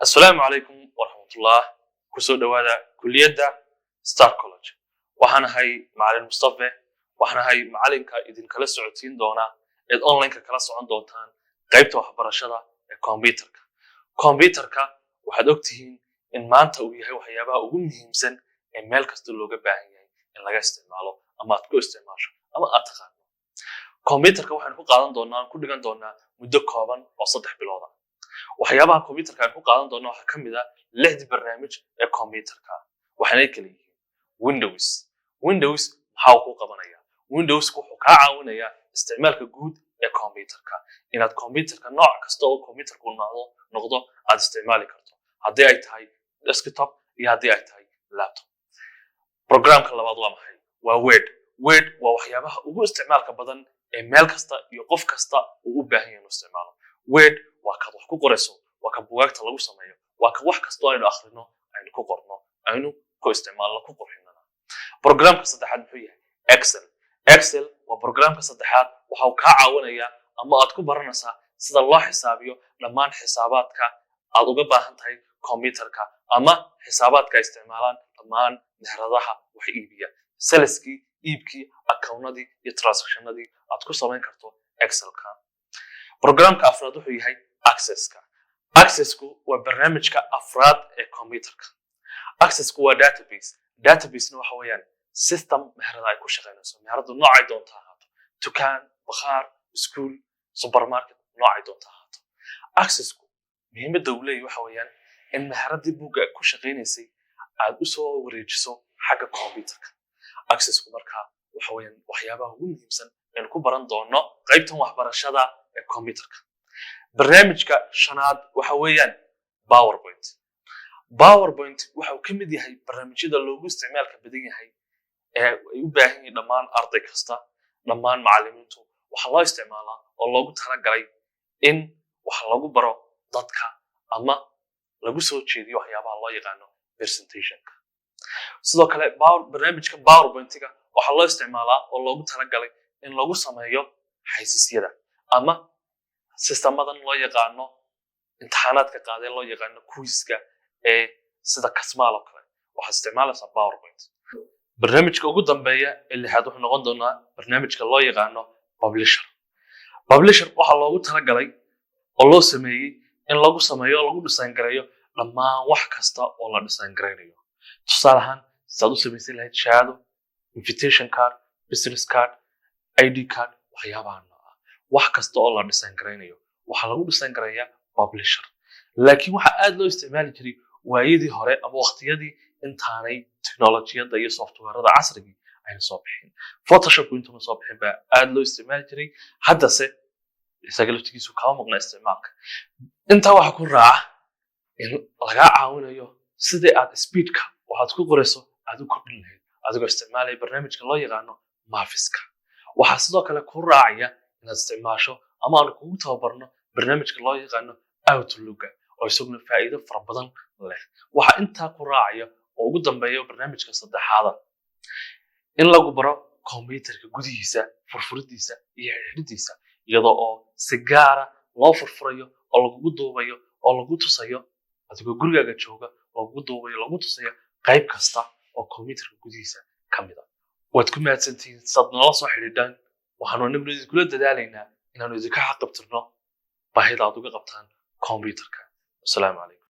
Asalaamu calaykum waraxmatullah. Kusoo dhowaada kuliyadda Star College. Waxaan ahay Macalin Mustafe. Waxaan ahay macalinka idinkala socodsiin doona eed onlineka kala socon doontaan qaybta waxbarashada ee computerka. Computerka waxaad ogtihiin in maanta uu yahay waxyaabaha ugu muhiimsan ee meel kasta looga baahan yahay in laga isticmaalo ama aad ku isticmaasho ama aad taqaano. Computerka waxaan ku qaadan doonaa, aan ku dhigan doonaa muddo kooban oo 3 bilood ah. Waxyaabaha computerka aan ku qaadan doono waxaa ka mid ah lixdii barnaamij ee computerka. Waxaanay kala yihiin Windows. Windows maxaa uu ku qabanaya? Windows wuxuu kaa caawinayaa isticmaalka guud ee computerka, inaad computerka nooc kasta oo computerku noqdo aad isticmaali karto, haddii ay tahay desktop iyo haddii ay tahay laptop. Programka labaad waa maxay? Waa Word. Word waa waxyaabaha ugu isticmaalka badan ee meel kasta iyo qof kasta uu u baahan yahay inuu isticmaalo. Word waa kaad wax ku qorayso, waa ka bugaagta lagu sameeyo, waa ka wax kastoo aynu akhrino aynu ku qorno, aynu ku isticmaalno, ku qurxinana. Programka saddexaad muxuu yahay? Excel. Excel waa programka saddexaad. Waxa uu kaa caawinayaa ama aad ku baranaysaa sida loo xisaabiyo dhammaan xisaabaadka aad uga baahan tahay computerka ama xisaabaadka ay isticmaalaan dhammaan meheradaha wax iibiya, saleskii, iibkii, accountadii iyo transactionadii aad ku samayn karto Excelka. Programka afraad wuxuu yahay Accesska. Accessku waa barnaamijka afraad ee computerka. Accessku waa database. Databasena waxa weeyaan system meherada ay ku shaqaynayso. Meheradu noocay doonta ahaato, dukaan, bakhaar, school, supermarket, noocay doonta ahaato, Accessku muhiimadda uu leeyahy waxa weeyaan in meheradii buugga ku shaqaynaysay aad u soo wareejiso xagga computerka. Accessku markaa waxa weeyaan waxyaabaha ugu muhiimsan aynu ku baran doono qaybtan waxbarashada ee computerka. Barnaamijka shanaad waxa weeyaan PowerPoint. PowerPoint waxa uu ka mid yahay barnaamijyada loogu isticmaalka badan yahay ee ay u baahan yihiin dhammaan arday kasta, dhammaan macallimiintu. Waxaa loo isticmaalaa oo loogu talagalay in wax lagu baro dadka ama lagu soo jeediyo waxyaabaha loo yaqaano presentationka. Sidoo kale barnaamijka PowerPointiga waxaa loo isticmaalaa oo loogu talagalay in lagu sameeyo xaysiisyada ama sistemadan loo yaqaano imtixaanaadka qaadee, loo yaqaano quizka, ee sida Kasmaal oo kale. Waxaad isticmaalaysaa PowerPoint. Barnaamijka ugu dambeeya ee lixaad wuxuu noqon doonaa barnaamijka loo yaqaano Publisher. Publisher waxaa loogu talagalay oo loo sameeyey in lagu sameeyo oo lagu design gareeyo dhammaan wax kasta oo la design garaynayo. Tusaale ahaan, sidaad u samaysan lahayd shahaado, invitation card, business card, ID card, waxyaabaha nooca. Wax kasta oo la design garaynayo waxaa lagu design garayaa Publisher. Laakiin waxaa aad loo isticmaali jiray waayadii hore ama waqtiyadii intaanay teknolojiyadda iyo softwareada casrigii ayna soo bixin, Photoshopku intuuna soo bixin baa aad loo isticmaali jiray. Haddase isaga laftigiisu kama maqna isticmaalka. Intaa waxaa ku raaca in lagaa caawinayo sidii aad speedka waxaad ku qorayso aad u kordhin lahayd adigoo isticmaalaya barnaamijka loo yaqaano Maviska. Waxaa sidoo kale ku raacaya inaad isticmaasho ama aanu kugu tababarno barnaamijka loo yaqaano Outlooka, oo isaguna faa'iido fara badan leh. Waxaa intaa ku raacaya oo ugu dambeeya barnaamijka saddexaada in lagu baro computerka gudihiisa, furfuridiisa iyo xidhidiisa, iyadoo oo si gaara loo furfurayo oo lagugu duubayo oo lagu tusayo adigoo gurigaaga jooga, lagugu duubayo, lagu tusayo qayb kasta oo computerka gudihiisa ka mid a. Waad ku mahadsantihiin saad noola soo xidhiidhaan. Waxaanu anaguna idinkula dadaalaynaa inaanu idinka xaqabtirno baahida aad uga qabtaan computerka. Wasalaamu calaykum.